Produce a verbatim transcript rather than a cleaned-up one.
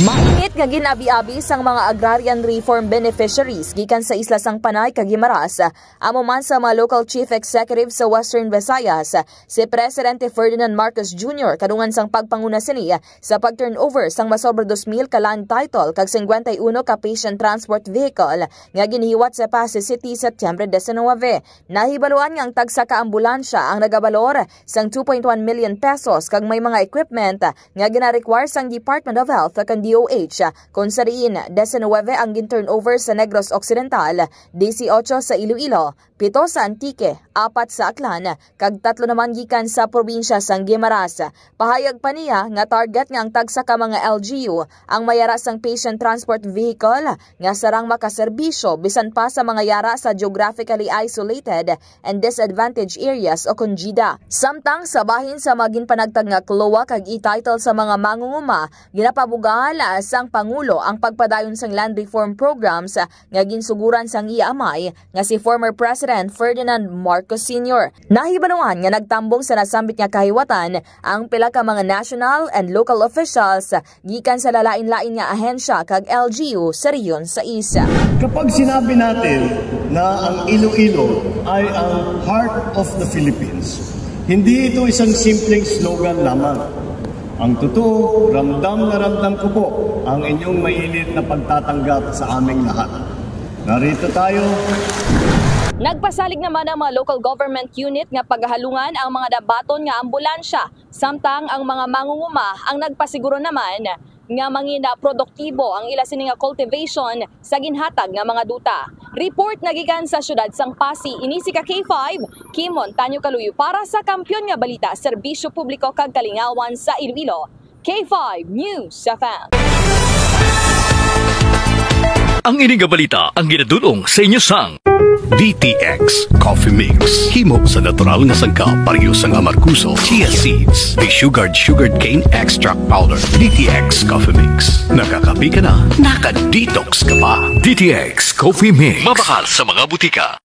Mainit nga gin-abi-abi sang mga agrarian reform beneficiaries gikan sa isla sang Panay kag Guimaras, amo man sa mga local chief executive sa Western Visayas, si Presidente Ferdinand Marcos Junior kadungan sang pagpanguna sini sa pag-turnover sang masobra dos mil ka land title kag singkwenta y uno ka patient transport vehicle nga ginhiwat sa Passi City, Setyembre diecinuebe. Nahibaluan nga ang tagsa ka ambulansya ang nagabalor sang two point one million pesos kag may mga equipment nga gina-require sang Department of Health kag D O H, kung sa diin diecinuebe ang gin-turnover sa Negros Occidental, dieciocho sa Iloilo, pito sa Antique, apat sa Aklan, kag tatlo naman gikan sa probinsya sang Guimaras. Pahayag pa niya nga target nga ang tagsa ka mga L G U ang mayara sang patient transport vehicle nga sarang makaserbisyo bisan pa sa mga yara sa geographically isolated and disadvantaged areas o kon GIDA. Samtang sa bahin sa mga ginpanagtag nga CLOA kag e-title sa mga mangunguma, ginapabugal sang Pangulo ang pagpadayon sang land reform programs nga ginsuguran sang iya amay nga si former President Ferdinand Marcos Senior. Nahibaluan nga nagtambong sa nasambit nga kahiwatan ang pila ka mga national and local officials gikan sa lalain-lain nga ahensya kag L G U sa Rehiyon sais. Kapag sinabi natin na ang Iloilo ay ang heart of the Philippines, hindi ito isang simpleng slogan lamang. Ang totoo, ramdam na ramdam ko po ang inyong mainit na pagtatanggap sa aming lahat. Narito tayo. Nagpasalig naman ang mga local government unit nga pagahalungan ang mga nabaton nga ambulansya, samtang ang mga mangunguma ang nagpasiguro naman nga mangina produktibo ang ila sini nga cultivation sa ginhatag nga mga duta. Report nga gikan sa siyudad sang Passi, ini si ka K five, Kim Montaño Kaluyo para sa Kampiyon nga Balita, Serbisyo Publiko kag Kalingawan sa Iloilo. K five News F M. Ang ini nga balita ang ginadul-ong sa inyo sang D T X Coffee Mix. Himo sa natural nga sangkap, pareho sang amargoso, chia seeds, desugared sugarcane extract powder. D T X Coffee Mix. Nakakape ka na, naka-detox ka pa. D T X Coffee Mix. Mabakal sa mga butika.